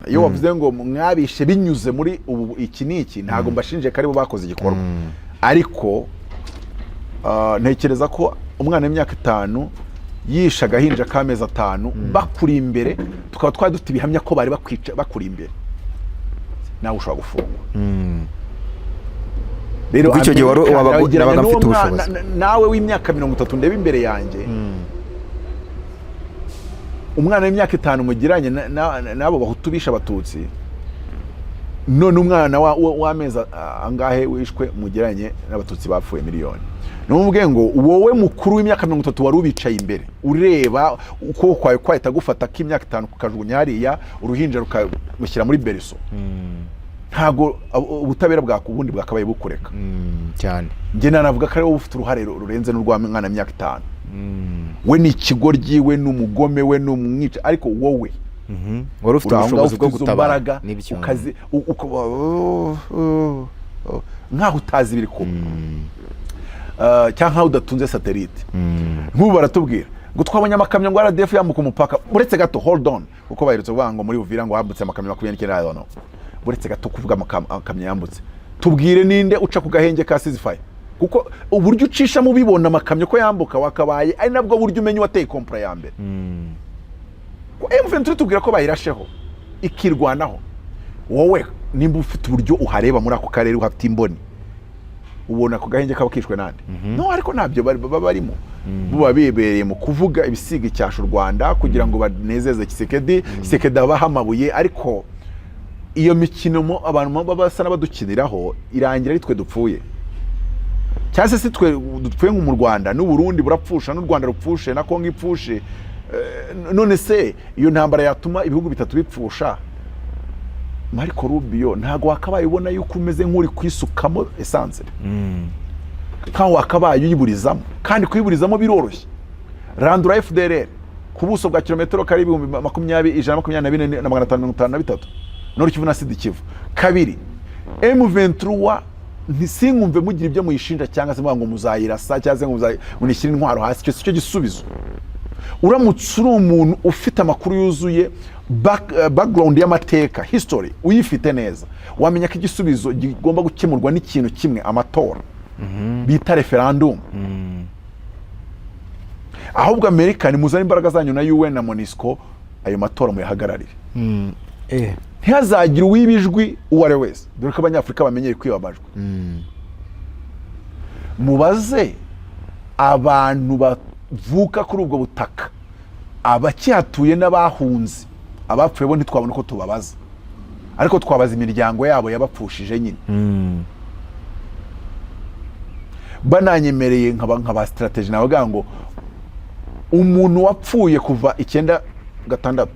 Iyo wavuze ngo mwabishe binyuze muri ubu, iki n'iki, ntabwo mbashinje ko aribo bakoze igikorwa, ariko ntekereza ko umwana w'imyaka 5 yishe agahinja k'amezi 5 bakuri imbere, tukaba twari dufite ibihamya ko bari bakwica bakuri imbere, nawe ushobora gufungwa. Rero Ubwo icyo gihe Amerika yagereranya nabaga n'uwo mfite ubushobozi. Nawe w'imyaka 30 ndeba imbere yanjye, umwana w'imyaka 5 mugiranye n'abo Bahutu bishe Abatutsi, none umwana w'amezi angahe wishwe mugiranye n'Abatutsi bapfuye miliyoni. Numubwiye ngo wowe mukuru w'imyaka 30 wari ubicaye imbere, ureba ukuboko kwawe kwahita gufata k'imyaka 5 kukajugunya hariya, uruhinja rukamushyira muri berceau, ntabwo ubutabera bwa ubundi bwakabaye bukureka. Cyane. Njye nanavuga ko ari wowe ufite uruhare rurenze n'urw'umwana w'imyaka 5. We ni ikigoryi, we ni umugome, we ni umwica, ariko wowe Wari ufite uri aho ngaho, ubushobozi bwo ufite izo gutabara. mbaraga, Nibyo. ukazi oh, nkaho utazi ibiri kuba, cyangwa nkaho udatunze satellite. Nk'ubu baratubwira ngo twabonye amakamyo ngo RDF yambuka umupaka. Uretse gato, hold on, kuko baherutse kuvuga ngo muri Uvira ngo hambutse amakamyo 29, I don't know. Uretse gato kuvuga amakamyo yambutse, tubwire ninde uca ku gahenge ka ceasefire, kuko uburyo ucishamo ubibona amakamyo ko yambuka wakabaye ari nabwo buryo umenya uwateye complot ya mbere. Ko M23 tubwira ko bayirasheho ikirwanaho, wowe nimba ufite uburyo uhareba muri ako karere, uhafite imboni, ubona ako gahenge kaba kishwe nande? No, ariko ntabyo baba barimo, buba bibereye mu kuvuga ibisiga icyasha u Rwanda kugira ngo banezeze Tshisekedi. Tshisekedi abaha amabuye, ariko iyo mikino abantu baba basa n'abadukiniraho irangira ari twe dupfuye, cyangwa se si twe dupfuye nko mu Rwanda, n'u Burundi burapfusha, n'u Rwanda rupfushe, na Kongo ipfushe. None se iyo ntambara yatuma ibihugu bitatu bipfusha, Marco Rubio, ntabwo wakabaye ubona yuko umeze nk'uri kwisukamo essence, nkaho wakabaye uyiburizamo? Kandi kuyiburizamo biroroshye. Randura FDLR ku buso bwa kilometero kare ibihumbi makumyabiri 124,553, Nord Kivu na Sud Kivu. Kabiri, M23 ntisinkumve mugira ibyo muyishinja, cyangwa se muvuga ngo muzayirasa, cyangwa se ngo munishyire intwaro hasi. Icyo si cyo gisubizo. Uramutse uri umuntu ufite amakuru yuzuye, background y'amateka, history uyifite neza, wamenya ko igisubizo kigomba gukemurwa n'ikintu kimwe, amatora bita referendum. Ahubwo Amerika, nimuzane imbaraga zanyu na UN na MONUSCO, ayo matora muyahagararire. Ntihazagire uwiba ijwi uwo ari we wese, dore ko Abanyafurika bamenyeye kwiba amajwi. Mubaze abantu bavuka kuri ubwo butaka, abakihatuye n'abahunze. Abapfuye bo ntitwabona uko tubabaza, ariko twabaza imiryango yabo yabapfushije nyine. Bananyemereye nkaba strategy, nabaga ngo umuntu wapfuye kuva 96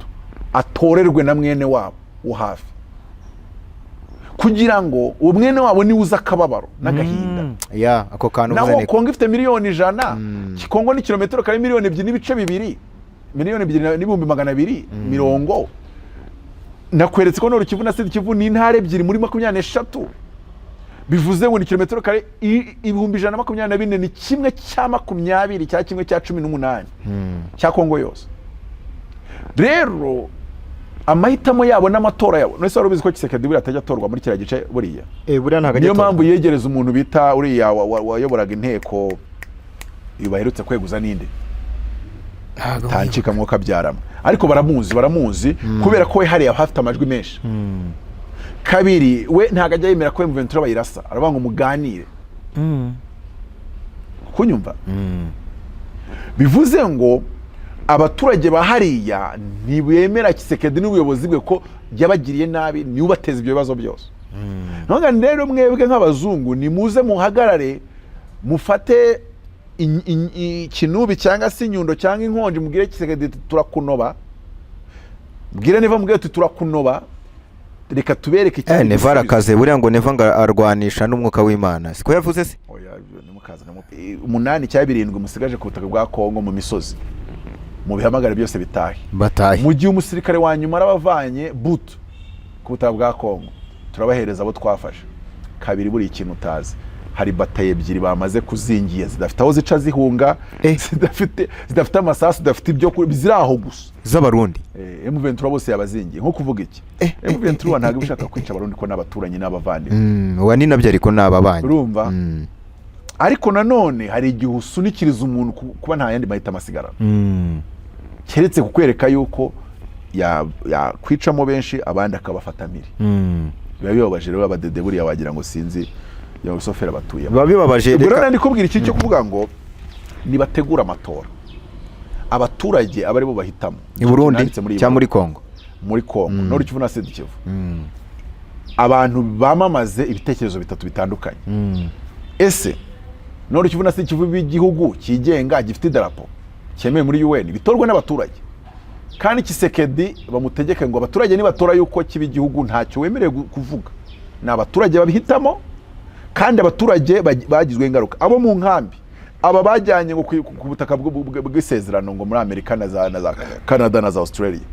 atorerwe na mwene wabo wo hafi, kugira ngo uwo mwene wabo niwe uzi akababaro n'agahinda. Ya, ako kantu Naho uvuze ni Kongo ifite miliyoni 100, Kongo ni kilometero kare miliyoni 2.2 miliyoni, miliyoni 2 n'ibihumbi 240. Nakweretse ko Nord Kivu na Sud Kivu ni intara ebyiri muri 23, bivuze ngo ni kilometero kare 124,000, ni kimwe cya makumyabiri cya kimwe cya 18 cya Kongo yose. Rero amahitamo yabo n'amatora yabo. None se wari ubizi ko Tshisekedi buriya atajya atorwa muri kiriya gice buriya? Buriya ntabwo ajya Niyo atorwa. mpamvu yegereza umuntu bita uriya wayoboraga inteko iyo baherutse kweguza, n'indi Ntabwo. tancika mwuka abyaramo, ariko baramuzi, baramuzi kubera ko we hariya hafite amajwi menshi. Kabiri, we ntabwo ajya yemera ko M23 bayirasa, aravuga ngo muganire. Kunyumva, bivuze ngo abaturage ba hariya ntibemera Tshisekedi n'ubuyobozi bwe, ko yabagiriye nabi, niwe ubateza ibyo bibazo byose. None rero mwebwe nk'abazungu nimuze muhagarare, mufate ikinubi cyangwa se inyundo cyangwa inkonji, mubwire Tshisekedi tuti turakunoba, mbwire Neva, mubwire tuti turakunoba, reka tubereke ikindi Neva gisubizo. arakaze buriya. Ngo Neva ngo arwanisha n'umwuka w'Imana, siko yavuze se? Oya, ibyo ntimukazane umunani cyangwa birindwi musigaje ku butaka bwa Kongo mu misozi, mu bihamagare byose bitahe. Batahe. Mu gihe umusirikare wa nyuma arabavanye butu ku butaka bwa Kongo, turabahereza abo twafashe. Kabiri, buri ikintu utazi, Hari bataye ebyiri bamaze kuzingiye, zidafite aho zica zihunga, zidafite amasasu, zidafite ibyo kurya, ziri aho gusa. Z'Abarundi? M23 bose yabazingiye. Nko kuvuga iki? M23 ntabwo iba ishaka kwica Abarundi, ko n'abaturanyi n'abavandimwe. Wa ni nabyo, ariko ni ababanyi. Urumva? Ariko nanone hari igihe usunikiriza umuntu kuba nta yandi mahitamo asigarana, keretse kukwereka yuko yakwicamo benshi, abandi akabafata mpiri. Biba bibabaje rero. Abadede buriya wagira ngo sinzi ya rusoferi batuyemo. Biba bibabaje. Ubwo rero Reka nari kubwira iki cyo kuvuga ngo nibategura amatora, abaturage aba aribo bahitamo. I Burundi Nanditse muri iyi cyangwa muri Kongo? Muri Kongo, Nord Kivu na Sud Kivu. Abantu bamamaze ibitekerezo bitatu bitandukanye. Ese Nord Kivu na Sud Kivu b'igihugu cyigenga gifite idarapo cyemewe muri UN, bitorwa n'abaturage, kandi Tshisekedi bamutegeke ngo abaturage nibatora yuko kiba igihugu, ntacyo wemerewe kuvuga, ni abaturage babihitamo. Kandi abaturage bagizweho ingaruka, abo mu nkambi, aba bajyanye ngo ku butaka bw'isezerano ngo muri Amerika na za Canada na za Australia.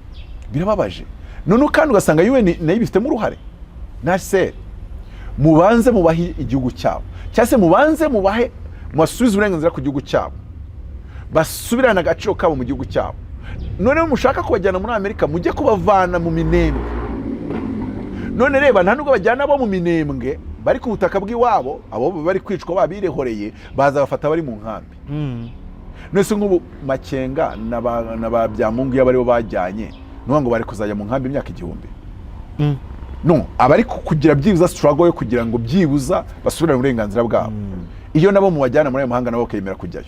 Birababaje. Noneho kandi ugasanga UN nayo ibifitemo uruhare na HCR. Mubanze mubahe igihugu cyabo, cyangwa se mubanze mubahe, mubasubize uburenganzira ku gihugu cyabo, basubirane agaciro kabo mu gihugu cyabo. Noneho mushaka kubajyana muri Amerika, mujye kubavana mu Minembwe. None reba, nta nubwo bajyana abo mu Minembwe bari ku butaka bw'iwabo, abo bari kwicwa babirehoreye, baza bafata bari mu nkambi. None se nk'ubu Makenga na ba Byamungu, iyo baribo bajyanye, nuvuga ngo bari kuzajya mu nkambi imyaka 1000? No abari kugira byibuza struggle yo kugira ngo byibuza basubirane uburenganzira bwabo, iyo nabo mubajyana muri ayo mahanga, nabo bakemera kujyayo.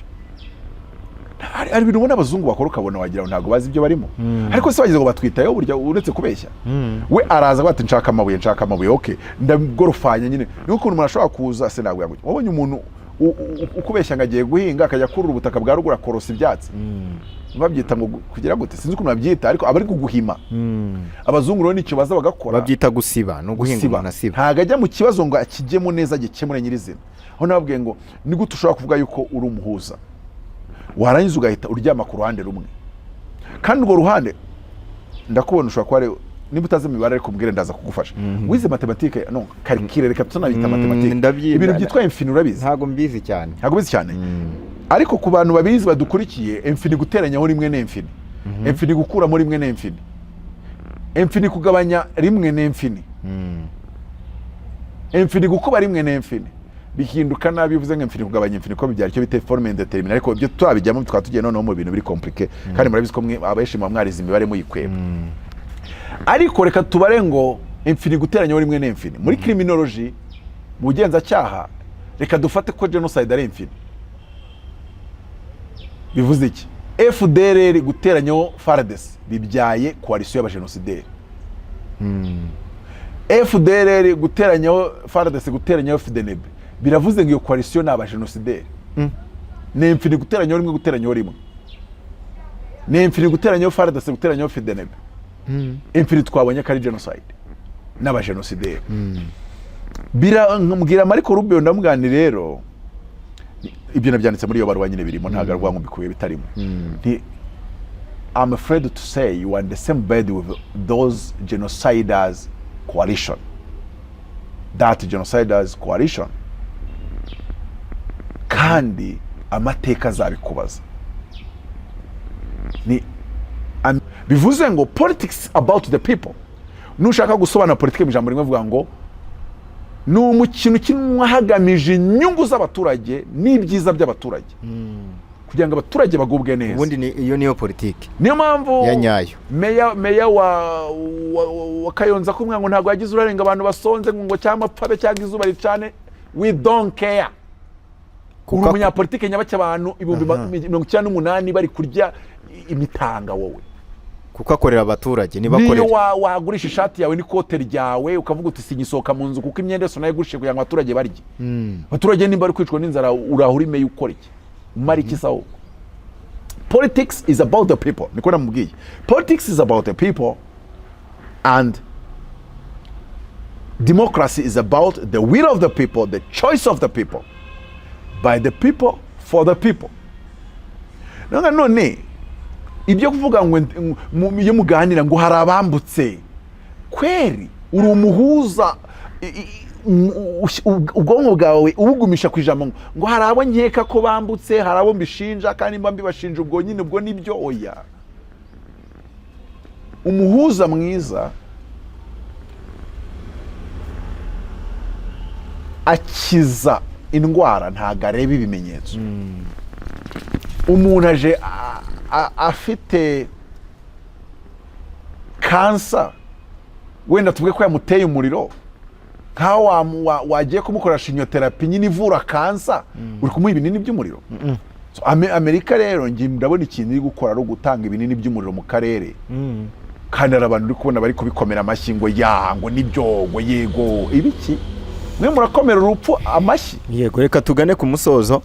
Hari ibintu ubona abazungu bakora ukabona wagira ngo ntabwo bazi ibyo barimo. Ariko se wagize ngo batwitayeho? Burya uretse kubeshya, we araza avuga ati: "Nshaka amabuye, nshaka amabuye, okay, ndagorofanya." Nyine niyo ukuntu umuntu ashobora kuza se, ntabwo yaguye. Wabonye umuntu ukubeshya ngo agiye guhinga, akajya kurura ubutaka bwa ruguru, akorosa ibyatsi? Babyita ngo kugira gute? Sinzi ukuntu babyita, ariko aba ari kuguhima. Abazungu rero nicyo baza bagakora. Babyita gusiba, no guhinga. Gusiba. Umuntu asiba. Ntabwo ajya mu kibazo ngo akijyemo neza, agikemure nyirizina. Aho nababwiye ngo ni gute ushobora kuvuga yuko uri umuhuza, warangiza ugahita uryama ku ruhande rumwe? Kandi urwo ruhande ndakubona ushobora kuba niba utazi imibare, ariko mbwire, ndaza kugufasha. Wize mathématique? No calcul, reka tunabita mathématique. Ibintu byitwa infini urabizi? Ntabwo mbizi cyane. Ntabwo ubizi cyane, ariko ku bantu babizi badukurikiye, infini guteranyaho rimwe ni infini, infini gukuramo rimwe ni infini, infini kugabanya rimwe ni infini, infini gukuba rimwe ni infini. Bihinduka nabi bivuze ngo infini kugabanya infini, ko bibyara icyo bita forme indéterminée. Ariko ibyo twabijyamo twaba tugiye noneho mu bintu biri compliqué, kandi murabizi ko mwe abenshi muba mwarize imibare muyikweba. Ariko reka tubare ngo infini guteranyaho rimwe ni infini. Muri criminology, mu bugenzacyaha, reka dufate ko genocide ari infini. Bivuze iki? FDLR guteranyaho FARDC bibyaye coalition y'abajenosideri. FDLR guteranyaho FARDC guteranyaho FDNB, biravuze ngo iyo coalition ni abajenosideri. Ni infini guteranyaho rimwe guteranyaho rimwe ni infini, guteranyaho FARDC guteranyaho FDNB, infini. Twabonye ko ari genocide n'abajenosideri. Mbwira Marco Rubio, ndamubwira rero, ibyo nabyanditse muri iyo baruwa nyine, birimo, ntabwo ari ngo mbikuye bitarimo. Nti: "I'm afraid to say you are in the same bed with those genociders coalition, that genociders coalition, kandi amateka azabikubaza." Ni bivuze ngo politics about the people. Nushaka gusobanura politiki mu ijambo rimwe, vuga ngo ni umukino ukinwa hagamije inyungu z'abaturage n'ibyiza by'abaturage, kugira ngo abaturage bagubwe neza. Ubundi iyo niyo politiki Niyo mpamvu ya nyayo. Meya wa Kayonza kumwe ngo ntabwo yagize uruhare ngo abantu basonze, ngo cyangwa apfabe cyangwa izuba ricane, we don't care. Uri umunyapolitike nyabake, abantu 98,000 bari kurya imitanga, wowe? Kuko akorera abaturage. Niyo Nibakorera. Wagurisha ishati yawe n'ikote ryawe, ukavuga uti: "Singisohoka mu nzu kuko imyenda yose nayigurishije kugira ngo abaturage barye." Abaturage nimba bari kwicwa n'inzara, urahura imeye ukora iki? Umara iki sawo? Politics is about the people, niko namubwiye. Politics is about the people and democracy is about the will of the people, the choice of the people, by the people, for the people. None ibyo kuvuga ngo iyo muganira ngo hari abambutse, kweri uri umuhuza? Ubwonko bwawe ubugumisha ku ijambo ngo hari abo nkeka ko bambutse, hari abo mbishinja, kandi mba mbibashinja, ubwo nyine ubwo nibyo. Oya, umuhuza mwiza akiza indwara, ntabwo areba ibimenyetso. Umuntu aje afite kansa, wenda tuvuge ko yamuteye umuriro, nkaho wagiye kumukorera chimiothérapie nyine ivura kansa, uri kumuha ibinini by'umuriro. So, Amerika rero njye ndabona ikintu iri gukora ari ugutanga ibinini by'umuriro mu karere, kandi hari abantu uri kubona bari kubikomera amashyi ngo ya, ngo nibyo, ngo yego. Ibiki? Mwe murakomera urupfu amashyi. Yego, reka tugane ku musozo,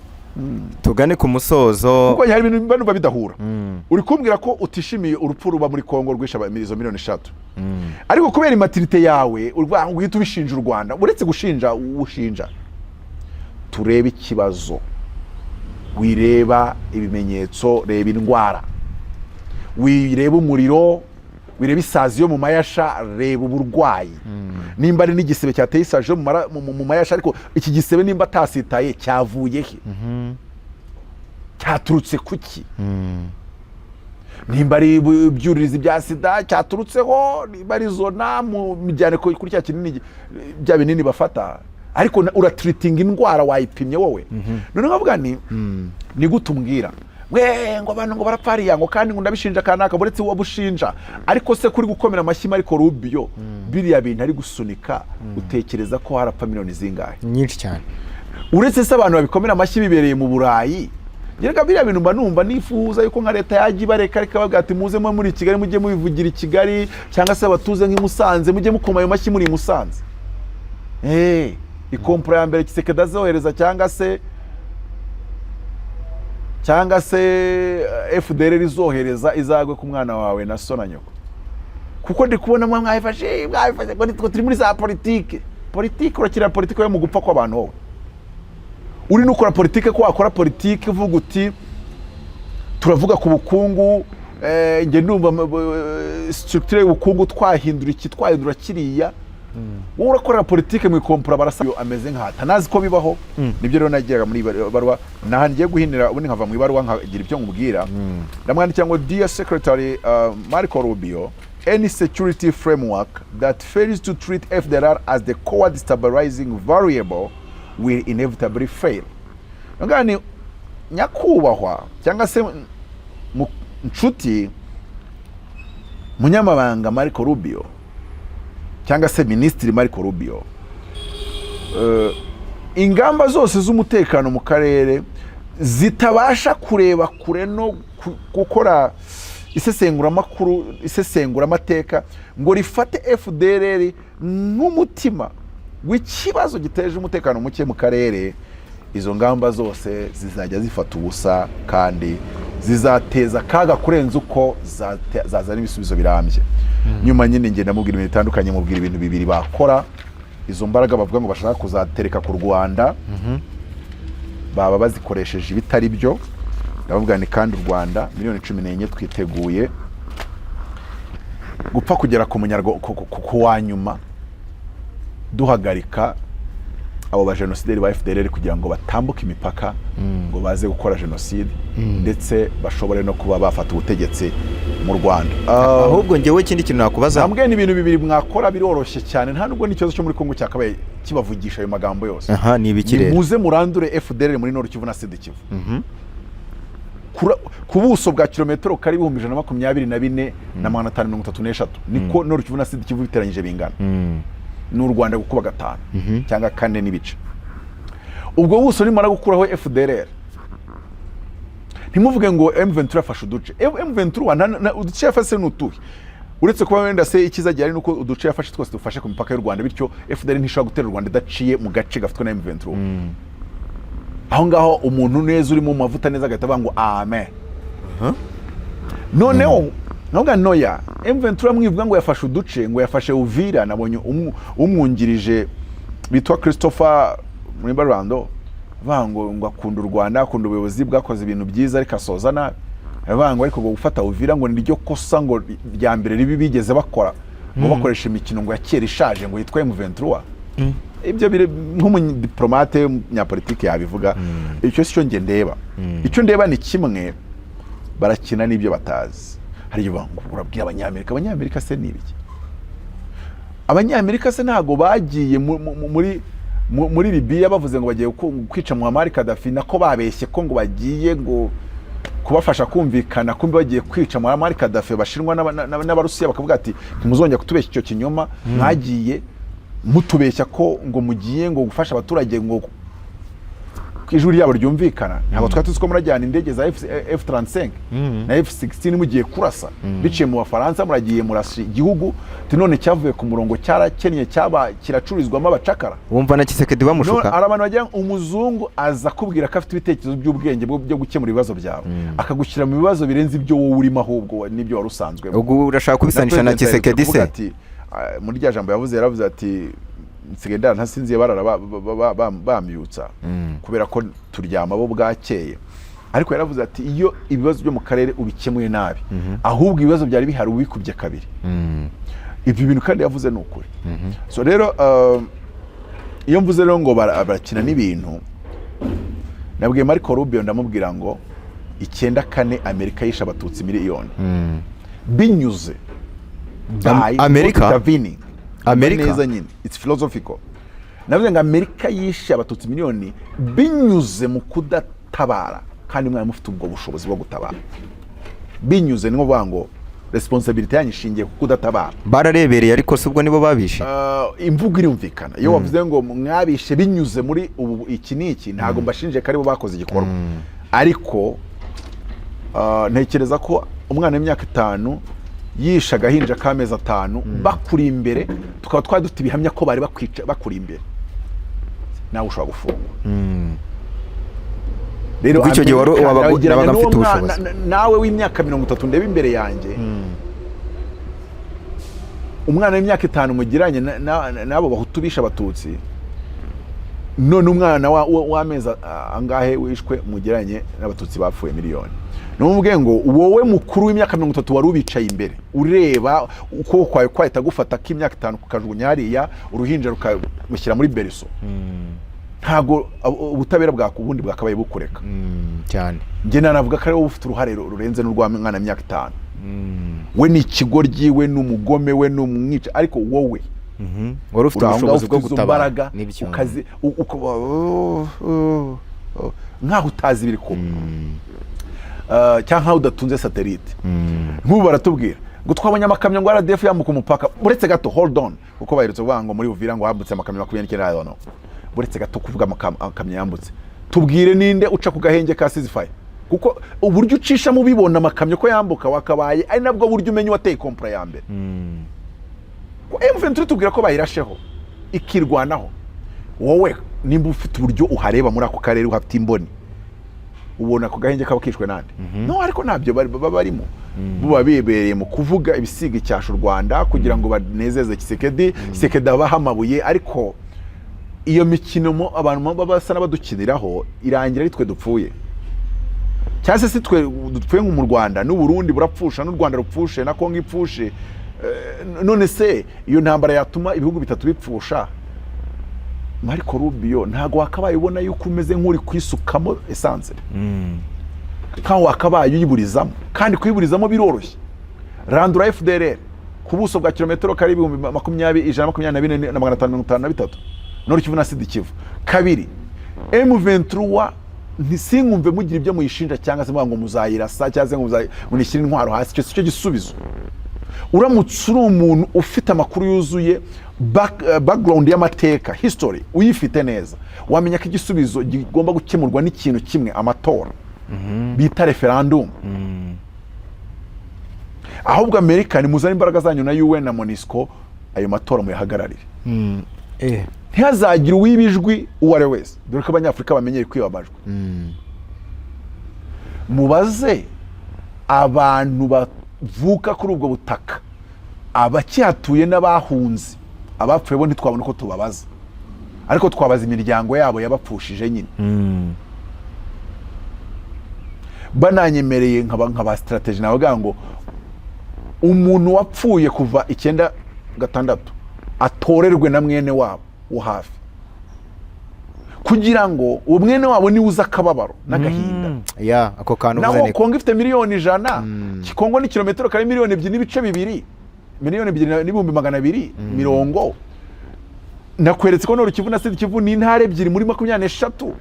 tugane ku musozo. Kuko hari ibintu mba numva bidahura. Uri kumbwira ko utishimiye urupfu ruba muri Kongo rwishe izo miliyoni 3, ariko kubera immaturité yawe urwa ngo uhite ubishinja u Rwanda. Uretse gushinja ushinja, turebe ikibazo. Wireba ibimenyetso, reba indwara. Wireba umuriro, wireba isazi yo mu mayasha, reba uburwayi. Nimba ari n'igisebe cyateye isazi yo mu mayasha, ariko iki gisebe nimba atasitaye cyavuye he? Cyaturutse kuki? Nimba ari ibyuririzi bya sida cyaturutseho, nimba ari zona, mujyane kuri cya kinini, bya binini bafata, ariko uratreatinga indwara wayipimye wowe. Noneho nkavuga ni gute umbwira we ngo abantu ngo barapfa hariya, ngo kandi ngo ndabishinja kanaka? Uretse uwo bushinja, ariko se kuri gukomera amashyi Marco Rubio, biriya bintu ari gusunika, utekereza ko harapfa miliyoni zingahe? Nyinshi cyane. Uretse se abantu babikomera amashyi bibereye mu Burayi? Yerega biriya bintu mba numva nifuza yuko nka leta yajya ibareka, ariko babwira ati: "Muze mube muri Kigali, mujye mubivugira i Kigali, cyangwa se abatuze nk'i Musanze, mujye mukoma ayo mashyi muri i Musanze." Ikompura ya mbere Tshisekedi azohereza cyangwa se FDLR izohereza izagwe ku mwana wawe na so na nyoko, kuko ndi kubona mwa mwabifashe ngo nitwe turi muri za politike. Politike, urakira politike yo mu gupfa kw'abantu? Wowe uri nukora politike, ko wakora politike uvuga uti: "Turavuga ku bukungu, njye ndumva structure y'ubukungu twahindura iki, twahindura kiriya." Wowe urakorera politike mu ikompura, barasa ameze nka tanazi ko bibaho. Nibyo rero nageraga muri ibaruwa naha ngiye guhinira, ubundi nkava mu ibaruwa nkagira ibyo nkubwira. Ndamwandikira ngo: "Dear Secretary Marco Rubio, any security framework that fails to treat FDLR as the core destabilizing variable will inevitably fail." Ngaha ni nyakubahwa cyangwa se nshuti munyamabanga Marco Rubio cyangwa se Minisitiri Marco Rubio, ingamba zose z'umutekano mu karere zitabasha kureba kure no gukora isesenguramakuru, isesenguramateka ngo rifate FDLR nk'umutima w'ikibazo giteje umutekano muke mu karere, izo ngamba zose zizajya zifata ubusa kandi zizateza akaga kurenza uko zazana ibisubizo birambye." Nyuma nyine ngenda mubwira ibintu bitandukanye, mubwira ibintu bibiri bakora. Izo mbaraga bavuga ngo bashaka kuzatereka ku Rwanda baba bazikoresheje ibitari byo. Ndavuga ni kandi u Rwanda miliyoni 14 twiteguye gupfa kugera ku munyarwa ku wa nyuma, duhagarika abo bajenosideri ba FDLR kugira ngo batambuke imipaka ngo baze gukora jenoside, ndetse bashobore no kuba bafata ubutegetsi mu Rwanda. Ahubwo ngewe ikindi kintu nakubaza. Nambwe ni ibintu bibiri mwakora, biroroshye cyane, nta nubwo n'ikibazo cyo muri Kongo cyakabaye kibavugisha ayo magambo yose. Aha ni ibiki rero? Nimuze murandure FDLR muri Nord Kivu na Sud Kivu. Ku buso bwa kilometero kari 124,533, niko Nord Kivu na Sud Kivu biteranyije bingana. Ni u Rwanda gukuba gatanu cyangwa kane n'ibice. Ubwo buso nimara gukuraho FDLR, ntimuvuge ngo M23 yafashe uduce. M23 uduce yafashe ni utuhe? Uretse kuba wenda se icyiza gihari nuko uduce yafashe twose dufashe ku mipaka y'u Rwanda, bityo FDLR ntishobora gutera u Rwanda idaciye mu gace gafitwe na M23. Aho ngaho umuntu neza uri mu mavuta neza agahita avuga ngo amen. Noneho nkavuga noya M23 mwivuga ngo yafashe uduce, ngo yafashe Uvira. Nabonye umwungirije bitwa Christopher muri Rwanda avuga ngo akunda u Rwanda, akunda ubuyobozi bwakoze ibintu byiza, ariko asoza nabi avuga ngo ariko ngo gufata Uvira ngo niryo kosa ngo rya mbere ribi bigeze bakora, ngo bakoresha imikino ngo ya kera ishaje ngo yitwa M23. Ibyo biri nk'umudiplomate, umunyapolitike yabivuga. Icyo si cyo njye ndeba. Icyo ndeba ni kimwe: barakina n'ibyo batazi. Hari igihe bavuga ngo urabwira Abanyamerika. Abanyamerika se ni ibiki? Abanyamerika se ntabwo bagiye muri Libiya bavuze ngo bagiye kwica Muammar Gaddafi, nako babeshye ko ngo bagiye ngo kubafasha kumvikana, kumbe bagiye kwica Muammar Gaddafi? Abashinwa n'Abarusiya bakavuga ati: "Ntimuzongera kutubeshya icyo kinyoma mwagiye mutubeshya ko ngo mugiye ngo gufasha abaturage ngo ko ijwi ryabo ryumvikana. Ntabwo twari tuzi ko murajyana indege za F35 na F16 mugiye kurasa biciye mu Bafaransa, muragiye murasa igihugu." Ati: "None cyavuye ku murongo, cyarakennye, cyaba kiracururizwamo abacakara." Wumva na Tshisekedi bamushuka. None hari abantu bagira ngo umuzungu aza akubwira ko afite ibitekerezo by'ubwenge byo gukemura ibibazo byawe, akagushyira mu bibazo birenze ibyo wowe urimo, ahubwo n'ibyo wari usanzwemo. Ubwo urashaka kubisanisha na President aherutse Tshisekedi kuvuga se? ati, muri rya jambo yavuze, yaravuze ati: "Nsigaye ndara ntasinziye, barara bambyutsa kubera ko turyama bo bwakeye." Ariko yaravuze ati: "Iyo ibibazo byo mu karere ubikemuye nabi, ahubwo ibibazo byari bihari ubikubye kabiri." Ibyo bintu kandi yavuze ni ukuri. So rero, iyo mvuze rero ngo barakina n'ibintu, nabwiye Marco Rubio, ndamubwira ngo 94 Amerika yishe Abatutsi miliyoni binyuze by Amerika? intervening. Amerika? Neza nyine, it's philosophical. Navuze ngo Amerika yishe Abatutsi miliyoni binyuze mu kudatabara, kandi mwari mufite ubwo bushobozi bwo gutabara. Binyuze, ni ukuvuga ngo responsibility yanyu ishingiye ku kudatabara. Bararebereye, ariko si ubwo nibo babishe? Imvugo irumvikana iyo wavuze ngo mwabishe binyuze muri ubu iki n'iki. Ntabwo mbashinje ko aribo bakoze igikorwa, ariko ntekereza ko umwana w'imyaka 5 yishe agahinja k'amezi 5 bakuri imbere, tukaba twari dufite ibihamya ko bari bakwica bakuri imbere, nawe ushobora gufungwa. Rero Ubwo icyo gihe Amerika, ndagereranya nabaga n'uwo mfite ubushobozi. Nawe w'imyaka 30 ndeba imbere yanjye, umwana w'imyaka 5 mugiranye n'abo Bahutu bishe Abatutsi, none umwana w'amezi angahe wishwe mugiranye n'Abatutsi bapfuye miliyoni. Ni ukuvuga ngo wowe mukuru w'imyaka 30 wari ubicaye imbere, ureba, ukuboko kwawe kwahita gufata k'imyaka 5 kukajugunya hariya, uruhinja rukamushyira muri berceau, ntabwo ubutabera ubundi bwakabaye bukureka. Cyane. Njye nanavuga ko ari wowe ufite uruhare rurenze n'urw'umwana w'imyaka 5. We ni ikigoryi, we ni umugome, we ni umwica, ariko wowe Wari ufite uri aho ngaho, ubushobozi bwo ufite izo gutabara. mbaraga, Nibyo. ukazi oh, oh, oh, nkaho utazi ibiri kuba, cyangwa nkaho udatunze satellite. Nk'ubu baratubwira ngo twabonye amakamyo ngo RDF yambuka umupaka. Uretse gato, hold on, kuko baherutse kuvuga ngo muri Uvira ngo hambutse amakamyo 29. I don't know. Uretse gato kuvuga amakamyo yambutse, tubwire ninde uca ku gahenge ka ceasefire, kuko uburyo ucishamo ubibona amakamyo ko yambuka, wakabaye ari nabwo buryo umenya uwateye complot ya mbere. Ko M23 tubwira ko bayirasheho ikirwanaho, wowe nimba ufite uburyo uhareba muri ako karere, uhafite imboni, ubona ako gahenge kaba kishwe nande? No, ariko ntabyo baba barimo, buba bibereye mu kuvuga ibisiga icyasha u Rwanda kugira ngo banezeze Tshisekedi. Tshisekedi abaha amabuye, ariko iyo mikino mo abantu baba basa n'abadukiniraho irangira ari twe dupfuye, cyangwa se si twe dupfuye nko mu Rwanda, n'u Burundi burapfusha, n'u Rwanda rupfushe, na Kongo ipfushe. None se iyo ntambara yatuma ibihugu bitatu bipfusha, Marco Rubio, ntabwo wakabaye ubona yuko umeze nk'uri kwisukamo essence, nkaho wakabaye uyiburizamo? Kandi kuyiburizamo biroroshye. Randura FDLR ku buso bwa kilometero kari 20 124,553, Nord Kivu na Sud Kivu. Kabiri, M23 ntisinkumve mugira ibyo muyishinja, cyangwa se muvuga ngo muzayirasa, cyangwa se ngo munishyire intwaro hasi. Icyo si cyo gisubizo. Uramutse uri umuntu ufite amakuru yuzuye, background y'amateka, history uyifite neza, wamenya ko igisubizo gigomba gukemurwa n'ikintu kimwe, amatora bita referendum. Ahubwo Amerika, nimuzane imbaraga zanyu na UN na MONUSCO, ayo matora muyahagararire, ntihazagire uwiba ijwi uwo ari we wese, dore ko Abanyafurika bamenyeye kwiba amajwi. Mubaze abantu bavuka kuri ubwo butaka, abakihatuye n'abahunze. Abapfuye bo ntitwabona uko tubabaza, ariko twabaza imiryango yabo yabapfushije nyine. Bananyemereye nkaba strategy, nabaga ngo umuntu wapfuye kuva 96 atorerwe na mwene wabo wo hafi. Kugira ngo uwo mwene wabo niwe uzi akababaro n'agahinda. Ya, ako kantu uvuze Naho niko. Kongo ifite miliyoni 100, Kongo ni kilometero kare miliyoni 2.2, miliyoni 2 n'ibihumbi 220. Nakweretse ko Nord Kivu na Sud Kivu ni intara ebyiri muri 23,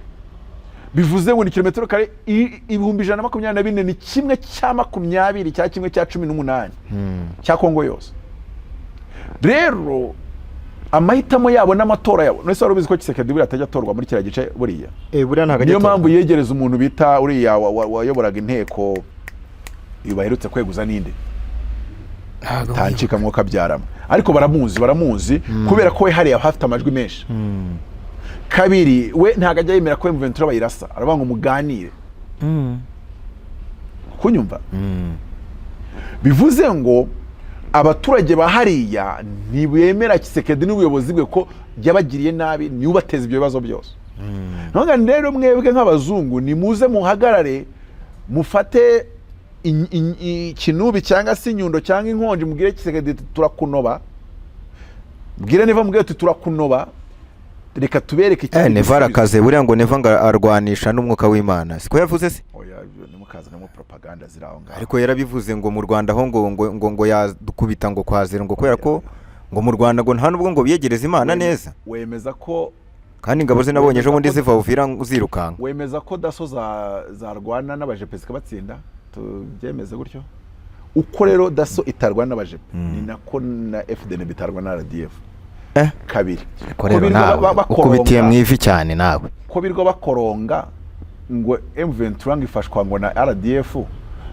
bivuze ngo ni kilometero kare 124,000, ni kimwe cya makumyabiri cya kimwe cya 18 cya Kongo yose. Rero amahitamo yabo n'amatora yabo, none se wari ubizi ko Tshisekedi buriya atajya atorwa muri kiriya gice buriya? Eh, buriya ntabwo ajya Niyo atorwa. mpamvu yegereza umuntu bita uriya wayoboraga inteko iyo baherutse kweguza, ninde? Ntabwo. Tancika mwuka abyaramo, ariko baramuzi, baramuzi kubera ko we hariya hafite amajwi menshi. Kabiri, we ntabwo ajya yemera ko M23 bayirasa, aravuga ngo muganire. Kunyumva, bivuze ngo abaturage ba hariya ntibemera Tshisekedi n'ubuyobozi bwe, ko yabagiriye nabi, niwe ubateza ibyo bibazo byose. None rero mwebwe nk'abazungu nimuze muhagarare, mufate ikinubi cyangwa se inyundo cyangwa inkonji, mubwire Tshisekedi tuti turakunoba, bwire niba mubwire tuti turakunoba, reka tubereke Eh, ikindi Neva gisubizo. arakaze. Buriya ngo Neva ngo arwanisha n'umwuka w'Imana, siko yavuze se? Oya, ibyo ntimukazanemo propaganda ziri aho ngaho. Ariko yarabivuze ngo mu Rwanda ho ngo yadukubita ngo kwa zero, ngo kubera ko ngo mu Rwanda ngo nta nubwo ngo biyegereza Imana neza. Wemeza ko Kandi ingabo ze nabonye ejo bundi wemeza ziva Uvira zirukanka. Wemeza ko DASSO zarwana n'abajepe zikabatsinda? Tubyemeze gutyo. Uko rero DASSO itarwana n'abajepe, ni nako na FDNB itarwana na RDF. Kabiri, Ariko ko rero birirwa nawe ukubitiye mu ivi cyane nawe. Ko birirwa bakoronga ngo M23 ngo ifashwa ngo na RDF,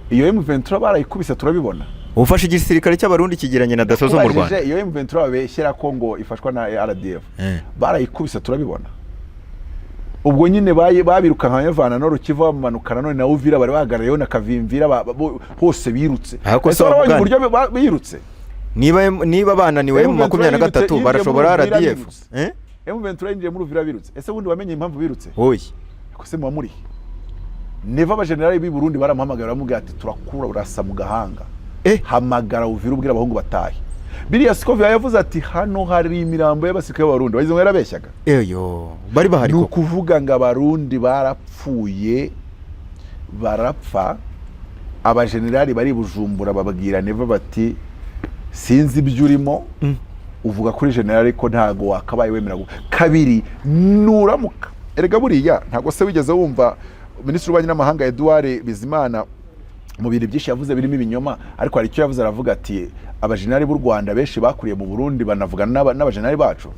iyo M23 barayikubise turabibona. Ufashe igisirikare cy'Abarundi kigeranye na DASSO zo mu Ubajije Rwanda. iyo M23 babeshyera ko ngo ifashwa na RDF, barayikubise turabibona. Ubwo nyine babirukanka bavana no Rukivu, bamanukana none na Uvira bari bahagarariyeho na Kavimvira, hose birutse. Ariko Ese se warabonye wamugani? uburyo birutse? Niba bananiwe mu M23 23 yinjiye barashobora muri Uvira RDF? birutse. Eh? M23 yinjiye muri Uvira birutse. Ese bundi wamenye impamvu birutse? Oya. Ko se muba muri Neva, abajenerali b'i Burundi baramuhamagara, baramubwira ati turakura urasa mu gahanga. Hamagara Uvira, ubwira abahungu batahe. Biriya Scovia yavuze ati hano hari imirambo y'abasirikare b'Abarundi, bagize ngo yarabeshyaga. Eyo, bari bahari Ni koko. ukuvuga ngo Abarundi barapfuye, barapfa. Abajenerali bari i Bujumbura bababwira Neva bati sinzi ibyo urimo uvuga kuri generali, ko ntago wakabaye wemera kabiri nuramuka. Erega buriya ntago se wigeze wumva Minisitiri w'Ububanyi n'Amahanga Edouard Bizimana, mu bintu byinshi yavuze birimo ibinyoma, ariko hari icyo yavuze, aravuga ati abajenerali b'u Rwanda benshi bakuriye mu Burundi, banavugana n'abajenerali bacu.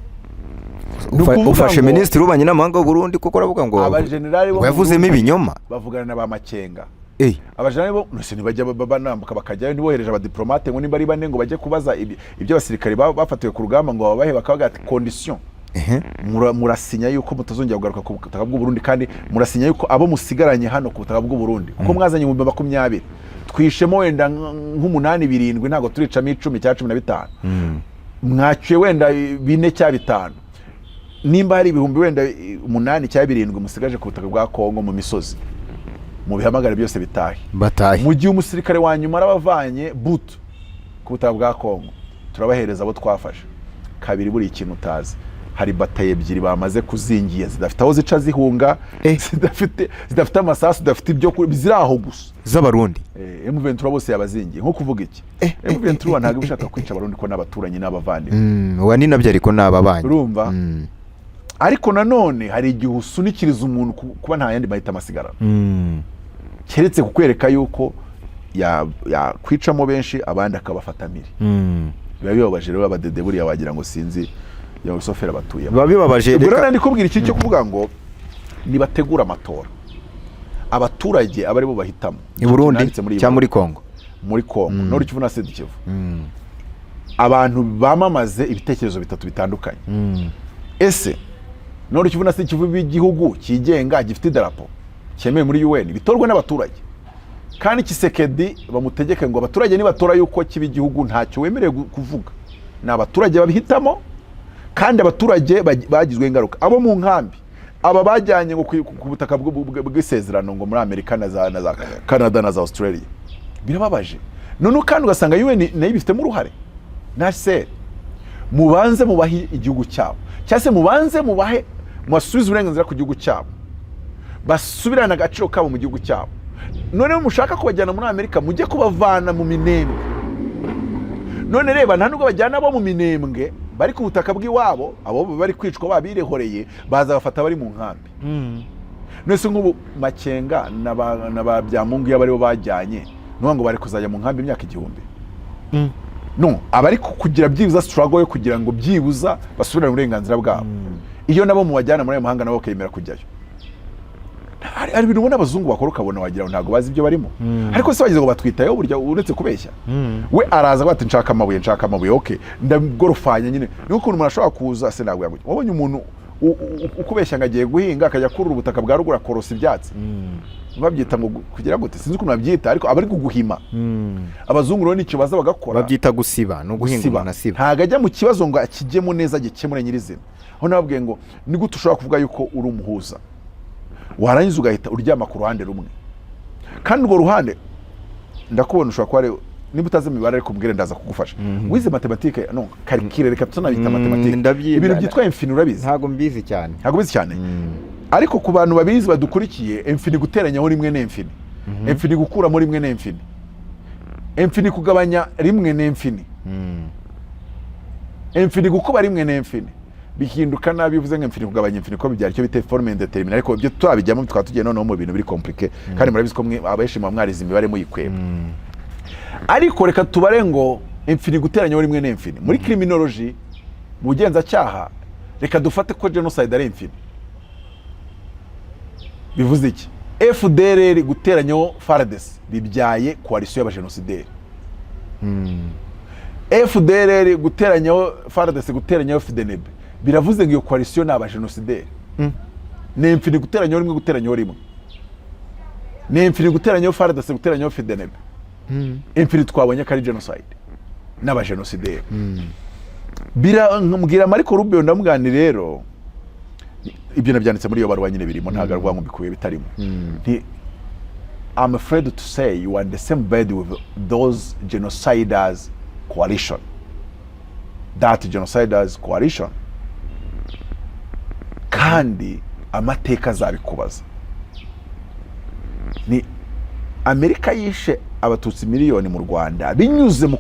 Ni ukuvuga Ufashe ngo minisitiri w'ububanyi n'amahanga w'u Burundi kuko aravuga ngo abajenerali bo ngo mu yavuzemo Burundi ibinyoma. bavugana na ba Makenga. Eh. Abajenerali bo nose ntibajya banambuka bakajyayo? Ntibohereje abadiplomate ngo nimba ari bane ngo bajye kubaza ibyo abasirikare bafatiwe ku rugamba ngo babahe, bakavuga ati condition, murasinya yuko mutazongera kugaruka ku butaka bw'u Burundi, kandi murasinya yuko abo musigaranye hano ku butaka bw'u Burundi, kuko mwazanye 20,000, twishemo wenda nk'umunani, birindwi, ntabwo turicamo 10 cyangwa 15, mwacyuye wenda bine cyangwa bitanu, nimba hari ibihumbi wenda 8 cyangwa 7 musigaje ku butaka bwa Kongo mu misozi, mubihamagare byose bitahe. Batahe. Mu gihe umusirikare wa nyuma arabavanye butu ku butaka bwa Kongo, turabahereza abo twafashe. Kabiri, buri ikintu utazi, hari bataye ebyiri bamaze kuzingiye, zidafite aho zica zihunga, zidafite amasasu, zidafite ibyo kurya, ziri aho gusa. Z'Abarundi? M23 bose yabazingiye. Nko kuvuga iki? M23 ntabwo iba ishaka kwica Abarundi, ko n'abaturanyi n'abavandimwe. Wa ni nabyo, ariko ni ababanyi. Urumva, ariko nanone hari igihe usunikiriza umuntu kuba nta yandi mahitamo asigarana, keretse kukwereka yuko yakwicamo benshi, abandi akabafata mpiri. Biba bibabaje rero. Abadede buriya wagira ngo sinzi ya rusoferi batuyemo. Biba bibabaje. Ubwo rero Reka ndi kubwira iki cyo kuvuga ngo nibategura amatora, abaturage aba aribo bahitamo. I Burundi Nanditse muri iyi cyangwa muri Kongo? Muri Kongo, Nord Kivu na Sud Kivu, abantu bamamaze ibitekerezo bitatu bitandukanye. Ese Nord Kivu na Sud Kivu b'igihugu cyigenga gifite idarapo cyemewe muri UN, bitorwe n'abaturage, kandi Tshisekedi bamutegeke ngo abaturage nibatora yuko kiba igihugu, ntacyo wemerewe kuvuga, ni abaturage babihitamo. Kandi abaturage bagizweho ingaruka, abo mu nkambi, aba bajyanye ngo ku butaka bw'isezerano ngo muri Amerika na za Canada na za Australia. Birababaje. Noneho kandi ugasanga UN nayo ibifitemo uruhare na HCR. Mubanze mubahe igihugu cyabo, cyangwa se mubanze mubahe Mubasubize uburenganzira ku gihugu cyabo, basubirane agaciro kabo mu gihugu cyabo. Noneho mushaka kubajyana muri Amerika, mujye kubavana mu Minembwe. None reba, nta nubwo bajyana abo mu Minembwe bari ku butaka bw'iwabo, abo bari kwicwa babirehoreye, baza bafata bari mu nkambi. None se nk'ubu Makenga na ba Byamungu, iyo baribo bajyanye, nuvuga ngo bari kuzajya mu nkambi imyaka 1000? No abari kugira byibuza struggle yo kugira ngo byibuza basubirane uburenganzira bwabo, iyo nabo mubajyana muri ayo mahanga, nabo bakemera kujyayo. Hari ibintu ubona abazungu bakora ukabona wagira ngo ntabwo bazi ibyo barimo. Ariko se bagize ngo batwitayeho? Burya uretse kubeshya, we araza avuga ati: "Nshaka amabuye, nshaka amabuye." Okay, ndagorofanya nyine. Niyo ukuntu umuntu ashobora kuza se, ntabwo yaguye. Wabonye umuntu ukubeshya ngo agiye guhinga, akajya kurura ubutaka bwa ruguru, akorosa ibyatsi? Babyita ngo kugira gute? Sinzi ukuntu babyita, ariko aba ari kuguhima. Abazungu rero nicyo baza bagakora. Babyita gusiba, ni uguhinga. Gusiba. Umuntu asiba. Ntabwo ajya mu kibazo ngo akijyemo neza, agikemure nyirizina. Aho nababwiye ngo ni gute ushobora kuvuga yuko uri umuhuza, warangiza ugahita uryama ku ruhande rumwe? Kandi urwo ruhande ndakubona, ushobora kuba niba utazi imibare, ariko umbwire, ndaza kugufasha. Wize mathématique? No calcul, reka tunabita mathématique. Ibintu byitwa infini urabizi? Ntabwo mbizi cyane. Ntabwo ubizi cyane, ariko ku bantu babizi badukurikiye, infini guteranyaho rimwe ni infini, infini gukuramo rimwe ni infini, infini kugabanya rimwe ni infini, infini gukuba rimwe ni infini. Bihinduka nabi bivuze ngo infini kugabanya infini, ko bibyara icyo bita forme indéterminée. Ariko ibyo twabijyamo tukaba tugiye noneho mu bintu biri compliqué, kandi murabizi ko mwe abenshi muba mwarize imibare muyikweba. Ariko reka tubare ngo infini guteranyaho rimwe ni infini. Muri criminology, mu bugenzacyaha, reka dufate ko genocide ari infini. Bivuze iki? FDLR guteranyaho FARDC bibyaye coalition y'abajenosideri. FDLR guteranyaho FARDC guteranyaho FDNB, biravuze ngo iyo coalition ni abajenosideri. Ni infini guteranyaho rimwe guteranyaho rimwe ni infini, guteranyaho FARDC guteranyaho FDNB infini. Twabonye ko ari genocide n'abajenosideri. Mbwira Marco Rubio, ndamubwira rero, ibyo nabyanditse muri iyo baruwa nyine, birimo, ntabwo ari ngo mbikuye bitarimo. Nti: "I'm afraid to say you are in the same bed with those genociders coalition, that genociders coalition, kandi amateka azabikubaza." Ni Amerika yishe Abatutsi miliyoni mu Rwanda binyuze mu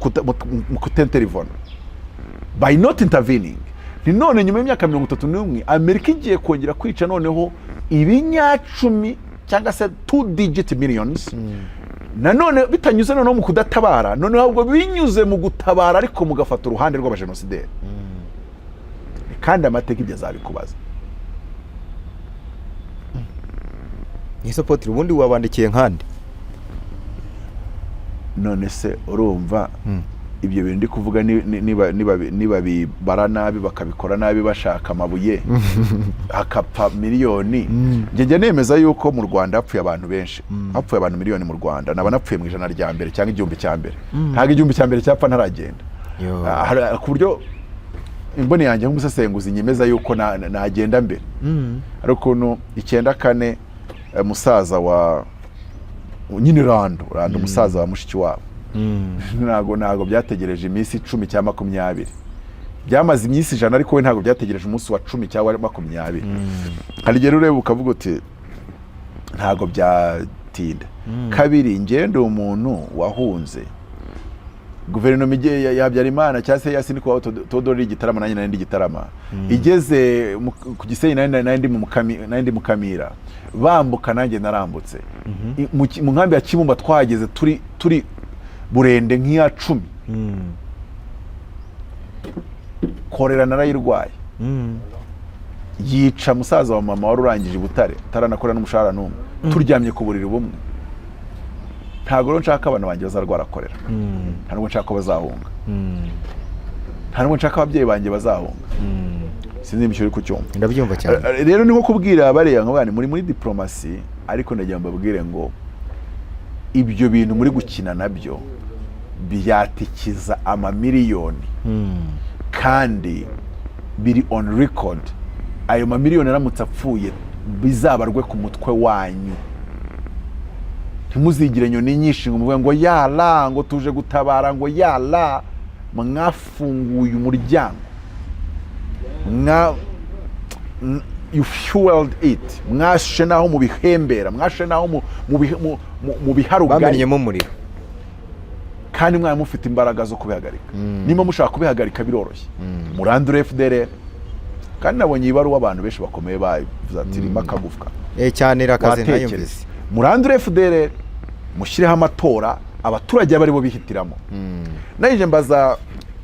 kutintervena, by not intervening. Ni none nyuma y'imyaka 31 Amerika igiye kongera kwica noneho ibinyacumi cyangwa se two digit millions, nanone bitanyuze noneho mu kudatabara, noneho ahubwo binyuze mu gutabara, ariko mugafata uruhande rw'abajenosideri. Kandi amateka ibyo azabikubaza. Apôtre, ubundi wabandikiye nkande? None se urumva ibyo bintu ndi kuvuga, niba bibara nabi, bakabikora nabi, bashaka amabuye, hakapfa miliyoni? Njye nemeza yuko mu Rwanda hapfuye abantu benshi, hapfuye abantu miliyoni mu Rwanda. Naba napfuye mu ijana rya mbere cyangwa igihumbi cya mbere. Ntabwo igihumbi cya mbere cyapfa ntaragenda. Yo. Ah, ku buryo imboni yanjye nk'umusesenguzi nyemeza yuko nagenda mbere. Hari ukuntu 94, musaza wa nyine Rando, Rando musaza wa mushiki wabo, ntabwo byategereje iminsi 10 cyangwa 20, byamaze iminsi 100, ariko we ntabwo byategereje umunsi wa 10 cyangwa 20. Hari igihe ureba ukavuga uti ntabwo byatinda. Kabiri, njyewe ndi umuntu wahunze guverinoma igiye ya Habyarimana cyangwa se ya Sinikubaho Todori Igitarama, nanjye nari ndi Gitarama. Igeze ku Gisenyi, nari ndi mu nari ndi Mukamira. Bambuka, nanjye narambutse. Mu nkambi ya Kibumba twahageze turi burende nk'iya 10. Korera narayirwaye, yica musaza wa mama wari urangije i Butare, utaranakora n'umushahara n'umwe, turyamye ku buriri bumwe. Ntabwo rero nshaka ko abana banjye bazarwara korera, nta nubwo nshaka ko bazahunga, nta nubwo nshaka ko ababyeyi banjye bazahunga. Sinzi niba icyo uri kucyumva. Ndabyumva cyane. Rero ni nko kubwira bariya ngo bani muri diplomasi, ariko ndagira ngo mbabwire ngo ibyo bintu muri gukina nabyo byatikiza amamiliyoni, kandi biri on record. Ayo mamiliyoni aramutse apfuye, bizabarwe ku mutwe wanyu. Ntimuzigire nyoni nyinshi ngo muvuge ngo yala, ngo tuje gutabara, ngo yala. Mwafunguye umuryango. You fueled it. Mwashe naho mubihembera, mwashe naho mu biharugari. Bamennyemo umuriro. Kandi mwari mufite imbaraga zo kubihagarika. Niba mushaka kubihagarika, biroroshye, murandure FDLR. Kandi nabonye ibaruwa abantu benshi bakomeye bavuze ati irimo akagufwa. Eh, cyane, irakaze. Watekereza. Ntayumvise. Murandure FDLR, mushyireho amatora, abaturage abe aribo bihitiramo. Nanjye mbaza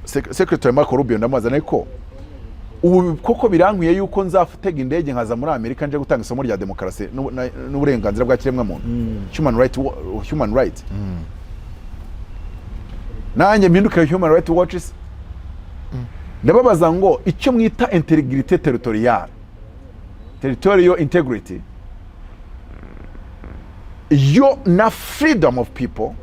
Secretary Marco Rubio, ndamubaza ariko ubu koko birankwiye yuko nzatega indege nkaza muri Amerika nje gutanga isomo rya demokarasi n'uburenganzira bwa kiremwamuntu, human right, human right, nanjye mpinduke Human Right Watch? Ndababaza ngo icyo mwita intégrité territoriale, territorial integrity yo na freedom of people,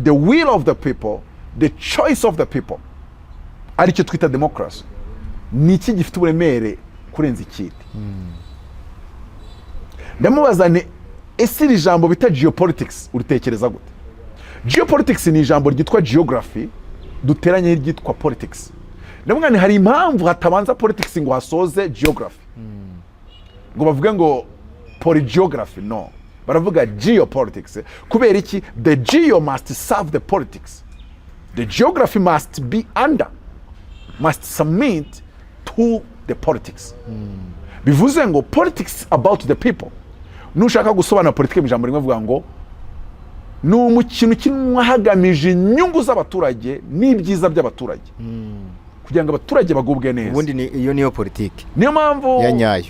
the will of the people, the choice of the people, aricyo twita democracy, ni iki gifite uburemere kurenza ikindi? Ndamubaza ni ese iri jambo bita geopolitics uritekereza gute? Geopolitics ni ijambo ryitwa geography duteranye n'iryitwa politics. Ndavuga ni hari impamvu hatabanza politics ngo hasoze geography, ngo bavuge ngo polygeography. No, baravuga geopolitics. Kubera iki? The geo must serve the politics. The geography must be under, must submit to the politics. Bivuze ngo politics about the people. Nushaka gusobanura politiki mu ijambo rimwe, vuga ngo ni umukino ukinwa hagamije inyungu z'abaturage n'ibyiza by'abaturage, kugira ngo abaturage bagubwe neza. Ubundi iyo niyo politiki Niyo mpamvu ya nyayo.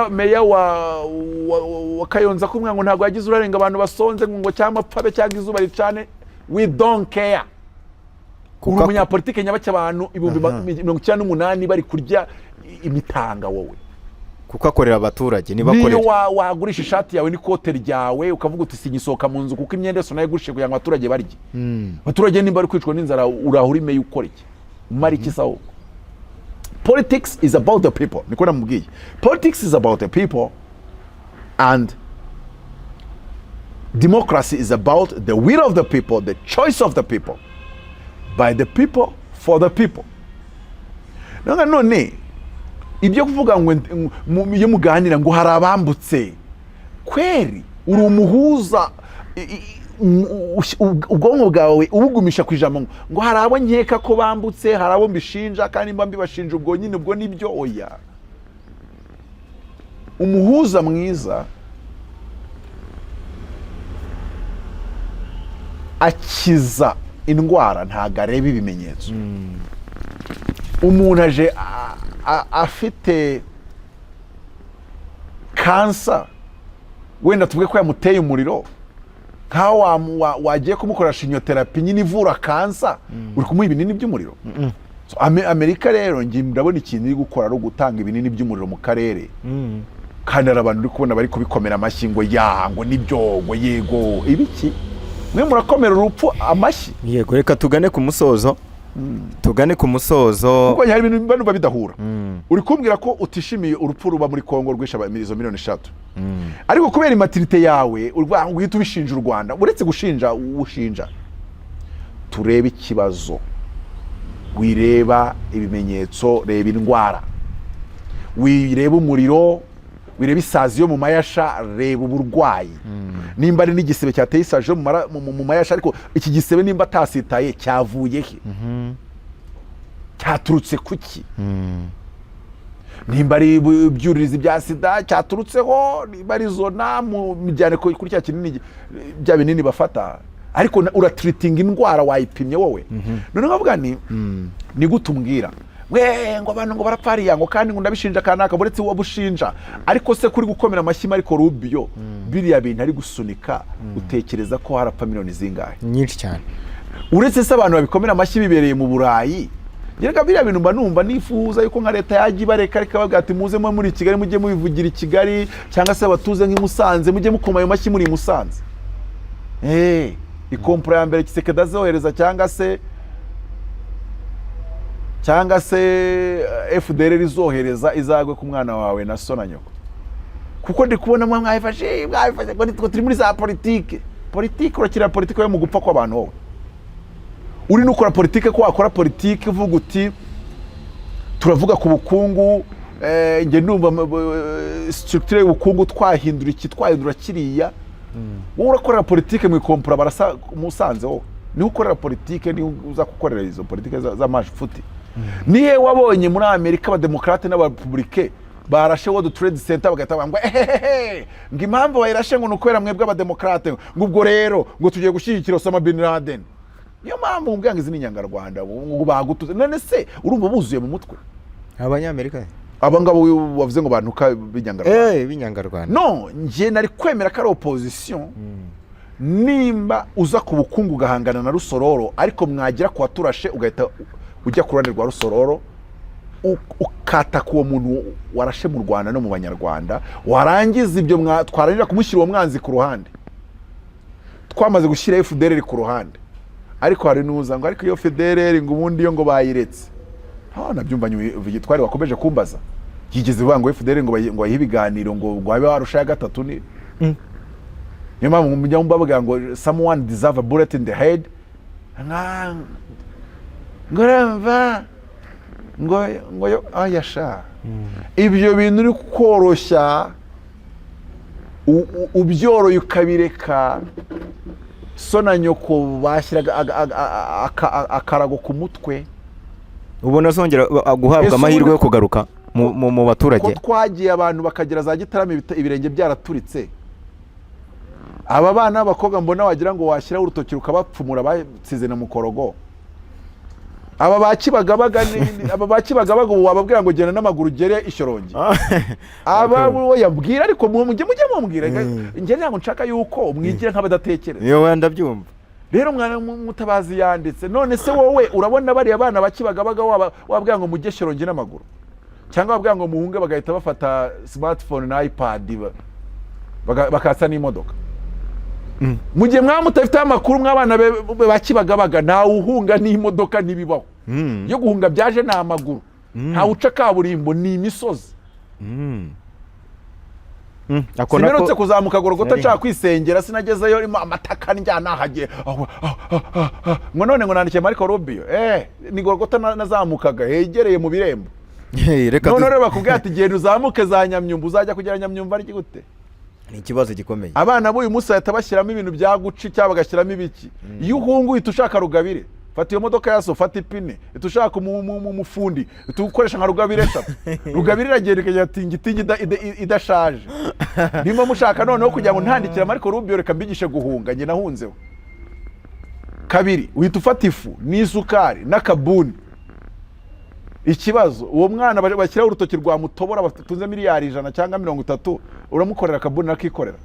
Meya wa Kayonza kumwe ngo ntabwo yagize uruhare ngo abantu basonze, ngo cyangwa apfabe cyangwa izuba ricane, we don't care. Uri umunyapolitike nyabaki, abantu 98,000 bari kurya imitanga, wowe? Kuko akorera abaturage. Niba Niyo akorera wagurisha ishati yawe n'ikote ryawe, ukavuga uti singisohoka mu nzu kuko imyenda yose nayigurishije kugira ngo abaturage barye. Abaturage nimba bari kwicwa n'inzara, urahura imeye ukora iki? Umara iki se ahubwo? Politics is about the people. Niko namubwiye, politics is about the people and democracy is about the will of the people, the choice of the people, by the people, for the people. None ibyo kuvuga ngo iyo muganira ngo hari abambutse, kweri uri umuhuza, ubwonko bwawe ubugumisha ku ijambo ngo hari abo nkeka ko bambutse, hari abo mbishinja, kandi mba mbibashinja, ubwo nyine ubwo nibyo? Oya, umuhuza mwiza akiza indwara, ntabwo areba ibimenyetso. Umuntu aje afite kansa, wenda tuvuge ko yamuteye umuriro, nkaho wagiye kumukoresha chimiothérapie nyine ivura kansa, uri kumuha ibinini by'umuriro. So, Amerika rero njye ndabona ikintu iri gukora ari ugutanga ibinini by'umuriro mu karere, kandi hari abantu uri kubona bari kubikomera amashyi ngo ya, ngo nibyo, ngo yego. Ibiki? Mwe murakomera urupfu amashyi. Yego, reka tugane ku musozo, tugane ku musozo. Kuko hari ibintu mba numva bidahura. Uri kumbwira ko utishimiye urupfu ruba muri Kongo rwishe izo miliyoni 3, ariko kubera immaturité yawe urwa ngo uhite ubishinja u Rwanda. Uretse gushinja ushinja, turebe ikibazo, wireba ibimenyetso, reba indwara, wireba umuriro, wireba isazi yo mu mayasha, reba uburwayi. Nimba ari n'igisebe cyateye isazi yo mu mayasha, ariko iki gisebe nimba atasitaye cyavuye he? Cyaturutse kuki? Nimba ari ibyuririzi bya sida cyaturutseho, nimba ari zona, mujyane kuri cya kinini, bya binini bafata. Ariko uratreatinga indwara wayipimye wowe? Noneho nkavuga ni gute umbwira we ngo abantu ngo barapfa hariya, ngo kandi ngo ndabishinja kanaka? Buretse uwo bushinja, ariko se kuri gukomera amashyi ariko Rubio biriya bintu ari gusunika, utekereza ko harapfa miliyoni zingahe? Nyinshi cyane. Uretse se abantu babikomera amashyi bibereye mu Burayi, yerega biriya bintu mba numva nifuza yuko nka leta yajya ibareka, ariko bavuga ati muze mube muri Kigali, mujye mubivugira i Kigali, cyangwa se abatuze nk'i Musanze, mujye mukoma ayo mashyi muri i Musanze. Ikompura ya mbere Tshisekedi azohereza, cyangwa se FDLR izohereza, izagwe ku mwana wawe na so na nyoko, kuko ndi kubona mwa mwabifashe ngo nitwe turi muri za politike. Politike, urakira politike yo mu gupfa kw'abantu? Wowe uri nukora politike, ko wakora politike uvuga uti turavuga ku bukungu, Njye ndumva structure y'ubukungu twahindura iki, twahindura kiriya. Wowe urakorera politike mu ikompura barasa Musanze, wowe niho ukorera politike, niho uza gukorera izo politike z'amafuti. Nihe wabonye muri Amerika abademokarate n'abarepublike barashe World Trade Center bagahita bavuga ngo ehehehe, ngo impamvu bayirashe ngo ni ukubera mwebwe abademokarate, ngo ubwo rero ngo tugiye gushyigikira Osama bin Laden? Niyo mpamvu mbwira ngo izi ni inyangarwanda, ngo bagutuze. None se urumva buzuye mu mutwe? Abanyamerika? Abo ngabo wavuze ngo bantuka b'inyangarwanda. B'inyangarwanda. No, njye nari kwemera ko ari opposition nimba uza ku bukungu ugahangana na Rusororo, ariko mwagera ku waturashe ugahita ujya ku ruhande rwa Rusororo, ukataka uwo muntu warashe mu Rwanda no mu Banyarwanda. Warangiza ibyo, twarangira kumushyira uwo mwanzi ku ruhande, twamaze gushyira FDLR ku ruhande. Ariko hari n'uza ngo ariko iyo FDLR ngo ubundi yo ngo bayiretse. Ah, nabyumva Vigitwari wakomeje kumbaza, yigeze ivuga ngo FDLR ngo bayihe ibiganiro, ngo habe warusha ya gatatu. Ni niyo mpamvu mujya mbavuga ngo someone deserve a bullet in the head. Ngo urumva ngo yo aya sha, ibyo bintu uri koroshya, ubyoroye ukabireka, so na nyoko bashyiraga akarago ku mutwe. Ubona azongera guhabwa Ese amahirwe ubundi yo kugaruka mu baturage? Ko twagiye abantu bakagera za Gitarama ibirenge byaraturitse. Aba bana b'abakobwa mbona wagira ngo washyiraho urutoki rukabapfumura, basize na mukorogo. Aba ba Kibagabaga aba ba Kibagabaga ubu wababwira ngo genda n'amaguru ugere Ishyorongi? Aba bo yabwira, ariko mujye mumbwira. Njye ntabwo nshaka yuko mwigira nk'abadatekereza. Iyo wenda ndabyumva. Rero mwana Mutabazi yanditse. None se wowe urabona bariya bana ba Kibagabaga wabwira ngo mujye Shyorongi n'amaguru, cyangwa wabwira ngo muhunge, bagahita bafata smartphone na iPad, bakatsa n'imodoka? Mu gihe mwaba mudafite amakuru, mw'abana ba Kibagabaga, ntawe uhunga n'imodoka, ntibibaho. Iyo guhunga byaje ni amaguru, ntawe uca kaburimbo, ni imisozi. Ako Simerutse nako kuzamuka Gorogota Sinari nshaka kwisengera, sinagezeyo irimo amataka njyana ahagiye. Ngo none ngo nandikiye Marco Rubio, ni Gorogota nazamukaga hegereye mu birembo. Hey, reka None rero bakubwira ati genda uzamuke za Nyamyumba, uzajya kugera Nyamyumba ari gute? Ni ikibazo gikomeye. Abana b'uyu munsi bahita bashyiramo ibintu bya Gucci cyangwa bagashyiramo ibiki. Iyo uhunga uhita ushaka rugabire, fata iyo modoka ya so, fata ipine, uhita ushaka umufundi, uhita ukoresha nka rugabire eshatu. Rugabire iragenda ikagera tingitingi idashaje. Nimba mushaka noneho kugira ngo ntandikire Marco Rubio, reka mbigishe guhunga. Njye nahunzeho kabiri. Uhita ufata ifu n'isukari n'akabuni. Ikibazo, uwo mwana bashyiraho urutoki rwa mutobora, batunze miliyari 100 cyangwa 30, uramukorera akabuni akikorera?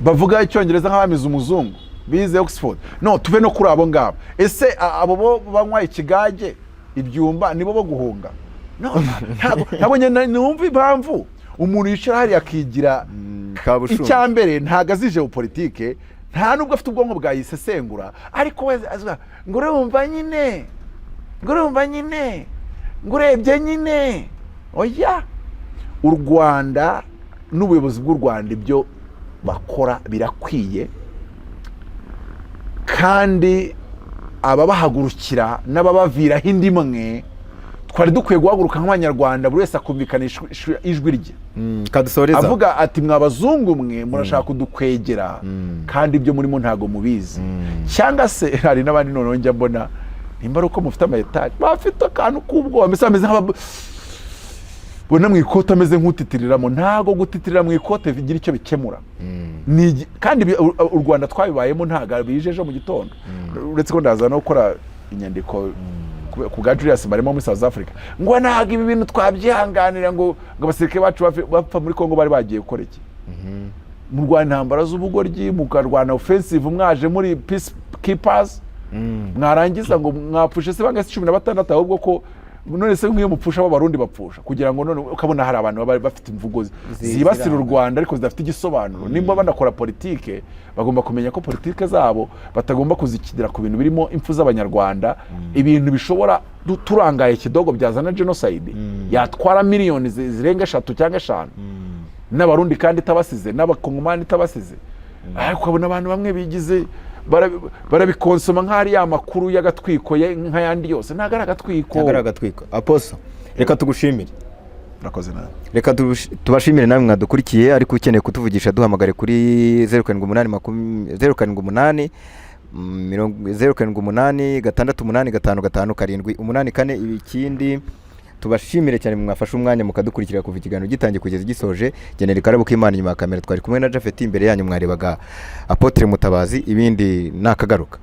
Bavuga icyongereza nk'abamize umuzungu bize Oxford. No tuve no kuri abo ngabo. Ese abo bo banywa ikigage ibyumba nibo bo guhunga? No, ntabwo njye numva impamvu umuntu yicara hariya akigira Kabushungu. Icya mbere, ntabwo azi géopolitique, nta nubwo afite ubwonko bwayisesengura, ariko we avuga ngo urumva nyine, ngo urumva nyine, ngo urebye nyine. Oya, u Rwanda n'ubuyobozi bw'u Rwanda ibyo bakora birakwiye, kandi ababahagurukira n'ababaviraho indi imwe, twari dukwiye guhaguruka nk'Abanyarwanda, buri wese akumvikanisha ijwi rye. Kadusoreza. Avuga ati mwa bazungu mwe, murashaka kudukwegera kandi ibyo murimo ntabwo mubizi. Cyangwa se hari n'abandi noneho njya mbona, nimba ari uko mufite ama étages, bafite akantu k'ubwoba, mbese bameze nk'aba bona mu ikote ameze nk'utitiriramo. Ntabwo gutitirira mu ikote bigira icyo bikemura. Kandi u Rwanda twabibayemo, ntabwo bije ejo mu gitondo. Uretse ko ndaza no gukora inyandiko ku bwa Julius Malema muri South Africa, ngo ntabwo ibi bintu twabyihanganira, ngo abasirikare bacu bapfa muri Congo bari bagiye gukora iki? Mu Rwanda intambara z'ubugoryi, mukarwana offensive mwaje muri peacekeepers, mwarangiza ngo mwapfushe se bangahe? 16. Ahubwo ko none se nk'iyo mupfusha, b'Abarundi bapfusha kugira ngo none ukabona hari abantu baba bafite imvugo zibasira u ziranga. Rwanda ariko zidafite igisobanuro. Nimba banakora politike, bagomba kumenya ko politike zabo batagomba kuzikinira ku bintu birimo impfu z'Abanyarwanda, ibintu bishobora turangaye kidogo byazana genocide yatwara miliyoni zirenga eshatu cyangwa eshanu, n'Abarundi kandi itabasize, n'Abakongomani itabasize. Ariko ukabona abantu bamwe bigize barabikonsoma nk'aho ari ya makuru y'agatwiko nk'ayandi yose. Ntabwo ari agatwiko. Ntabwo ari agatwiko. Apostle, reka tugushimire. Murakoze nawe. Reka tubashimire namwe mwadukurikiye. Ariko ukeneye kutuvugisha, duhamagare kuri 078 078 078 6 8 5 5 7 8 4. Ikindi, tubashimire cyane mwafashe umwanya mukadukurikira kuva ikiganiro gitangiye kugeza gisoje. Genera karabo k'Imana inyuma ya kamera twari kumwe na Japhet, imbere yanyu mwarebaga Apotre Mutabazi. Ibindi nakagaruka.